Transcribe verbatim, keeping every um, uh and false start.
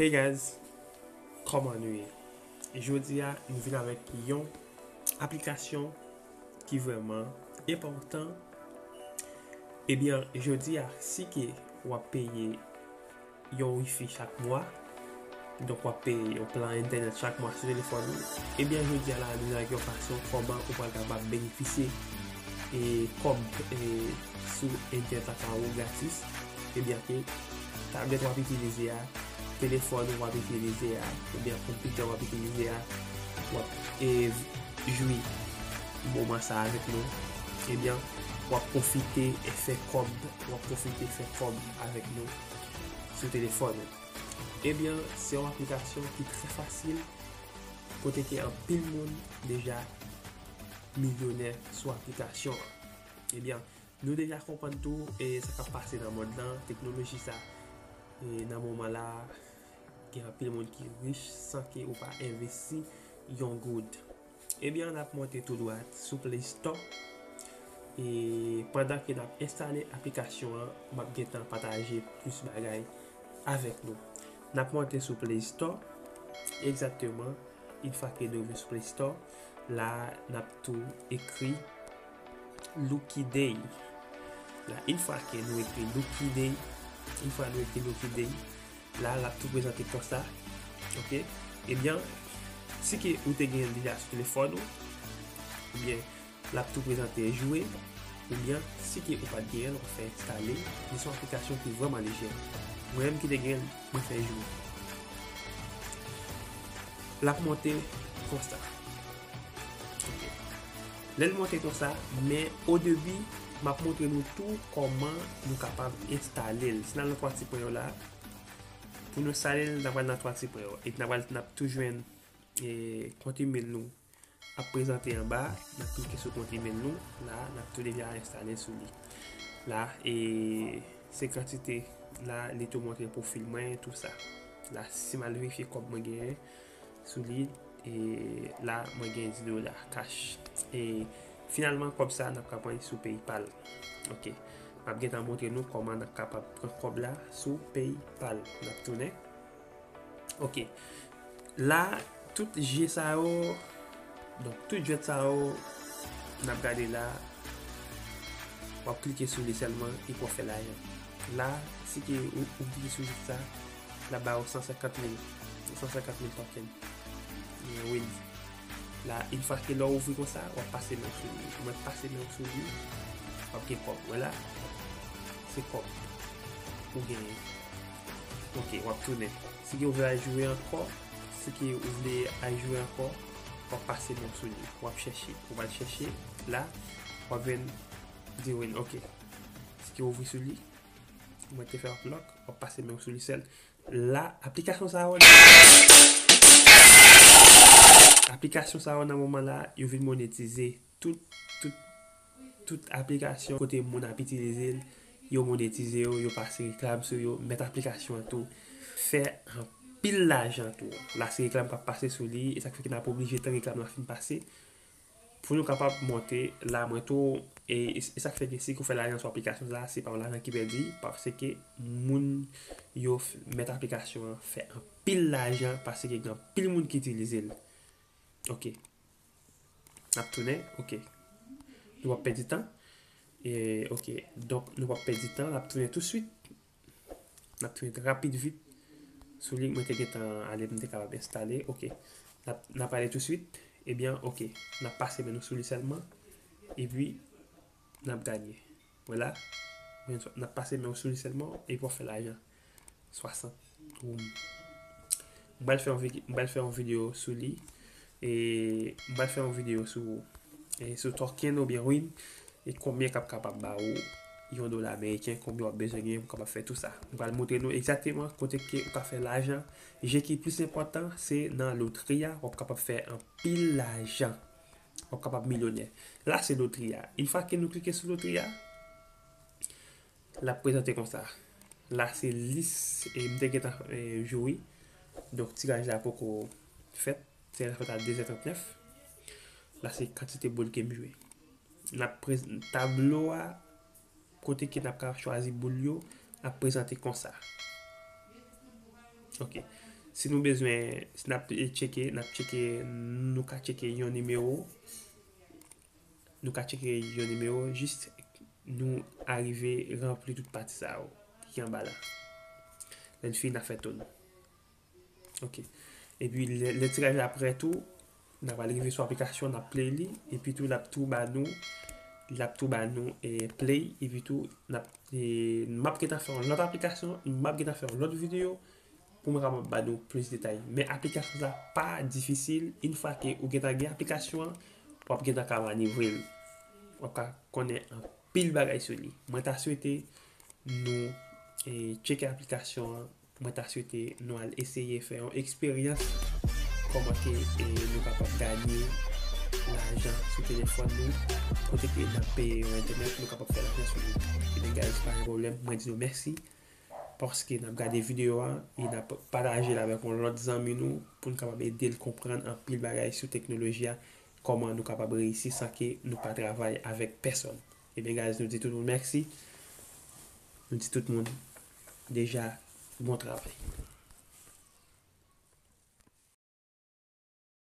Hey guys, kòman nou ye? Jodi a, nou vin avèk yon aplikasyon ki vrèman enpòtan. Ebyen, jodi a, si ke w ap peye yon wifi chak mwa, donk w ap peye yon plan entènèt chak mwa sou telefòn ou, ebyen, jodi a la, nou avèk yon fason kòman ou pral kapab benefisye e kòb e sou entènèt lakay ou gratis. Ebyen, ke tablèt w ap itilize a, telefòn w ap itilize a, oubyen konpitè w ap itilize a, w ap e, jwi moman sa avèk nou. Ebyen, w ap pwofite e fè kòb, w ap pwofite fè kòb avèk nou sou telefòn ou. Ebyen, se yon aplikasyon ki trè fasil, kote ke anpil moun deja milyonè sou aplikasyon an. Ebyen, nou deja konprann tou e sa k ap pase nan mond lan, teknoloji sa e nan moman la, gen anpil moun ki rich san ke ou pa envesti yon goud. Ebyen, n ap monte tou dwat sou Play Store. E pandan ke n ap enstale aplikasyon an, m ap gentan pataje plis bagay avèk nou. N ap monte sou Play Store. Egzakteman, yon fwa ke nou rive sou Play Store, la, n ap tou ekri Lucky Day. La, yon fwa ke nou ekri Lucky Day, yon fwa nou ekri Lucky Day, la, l ap tou prezante konsa. Ok? Ebyen, si ke ou te genyen l deja sou telefòn ou, oubyen l ap tou prezante jwe, oubyen si ke ou pa t genyen l, ou fè enstale, li se yon aplikasyon ki vrèman lejè. Mwen menm ki te genyen l, mwen fè jwe. L ap monte konsa. Ok. Lè l monte konsa, men o debi, m ap montre nou tou kòman nou kapab enstale l. Si n al nan twa ti pwen yo la, pou nou enstale l, n ap al nan twa ti pwen yo. Epi n ap al, n ap tou jwenn e, kont imèl nou ap prezante anba, n ap klike sou kont imèl nou, la, n ap tou deja enstale sou li. La, e, se kantite, la, li tou montre pwofil mwen, tou sa. La, si m al verifye kòb mwen genyen sou li, e, la, mwen gen dis dola cash. E, finalman, kòb sa, n ap ka pran sou PayPal. Ok. M ap gentan montre nou kòman n ap kapab pran kòb la sou PayPal. N ap tounen. Ok. La, tout je sa yo, donk, tout jwèt sa yo, n ap gade la, w ap klike sou li sèlman, epi w ap fè lajan. La, si ke ou, ou klike sou jwèt sa, l ap ba ou san senkant mil, san senkant mil token. Win. La, yon fwa ke lè w ouvri konsa, w ap pase men w sou li. Mwen pase men w sou li, w ap gen kòb. Wè la, se kòb ou genyen. Ok, w ap tounen. Si ke ou vle al jwe ankò, si ke ou vle al jwe ankò, w ap pase men w sou li. W ap chèche. Ou pral chèche. La, w ap jwenn di win. Ok. Si ke ou ouvri sou li, mwen te fè unlock, w ap pase men w sou li sèl. La, aplikasyon sa yo, aplikasyon sa yo nan moman la, yo vin monetize. Tout, tout, tout aplikasyon kote moun ap itilize l, yo monetize yo, yo pase reklam sou yo, mèt aplikasyon an tou fè anpil lajan tou. La, se reklam k ap pase sou li, e sa k fè ke n ap oblije tann reklam nan fin pase. Pou nou kapab monte, la, mwen tou, e, e, e sa k fè ke si ke w fè lajan sou aplikasyon sa, se pa yon lajan ki pèdi, paske moun yo f-, mèt aplikasyon an fè anpil lajan, paske gen anpil moun ki itilize l. Ok. N ap tounen, ok. Nou p ap pèdi tan. E, ok. Donk, nou p ap pèdi tan, n ap tounen tousuit. N ap tounen rapid vit sou li, mwen te gentan ale, m te kapab enstale. Ok. N ap, n ap ale tousuit. Ebyen, ok. N ap pase men nou sou li sèlman. Epi, n ap gade. Vwala. N ap pase men w sou li sèlman, epi w ap fè lajan. Swasant. Boum. M pral fè yon vi-, m pral fè yon videyo sou li. E m pral fè yon videyo sou, e sou token oubyen win. E konbyen k ap kapab ba ou yon dola ameriken, konbyen w ap bezwen genyen pou w kapab fè tou sa. M pral montre nou egzakteman kote ke ou ka fè lajan. Je ki plis enpòtan, se nan lotri a, w ap kapab fè anpil lajan. W ap kapab milyonè. La, se lotri a. Yon fwa ke nou klike sou lotri a, l ap prezante konsa. La, se lis, e m te gentan, e, joure. Donk, tiraj la poko fèt. Tiraj la fèt a de zè trannèf. La, se kantite boul ke m jwe. N ap prez-, tablo a, kote ke n ap ka chwazi boul yo, ap prezante konsa. Ok. Si nou bezwen, si n ap tcheke, n ap tcheke, nou ka tcheke yon nimewo. Nou ka tcheke yon nimewo, jis nou arive ranpli tout pati sa yo ki anba la. Lè n fini, n ap fè toun. Ok. Epi lè, lè tiraj la prè tou, n ap al rive sou aplikasyon, n ap play li, epi tou l ap tou ba nou, l ap tou ba nou e play, epi tou n ap, e, m ap gentan fè yon lòt aplikasyon, m ap gentan fè yon lòt videyo pou mwen kapab ba nou plis detay. Men aplikasyon sa pa difisil, yon fwa ke ou gentan gen aplikasyon an, w ap gentan ka manevre l. W ap ka konnen anpil bagay sou li. Mwen ta swete nou e, tcheke aplikasyon an. Mwen ta swete nou al eseye fè yon eksperyans kòman ke e, nou kapab ganye lajan sou telefòn nou, kote ke n ap peye yon entènèt, nou kapab fè lajan sou li. Ebyen, guys, pa gen pwoblèm, mwen di nou mèsi paske n ap gade videyo a e n ap pataje l avèk yon lòt zanmi nou pou n kapab ede l konprann anpil bagay sou teknoloji a, kòman nou kapab reyisi san ke nou pa travay avèk pèsòn. Ebyen, guys, nou di tout moun mèsi. Nou di tout moun deja bon travay.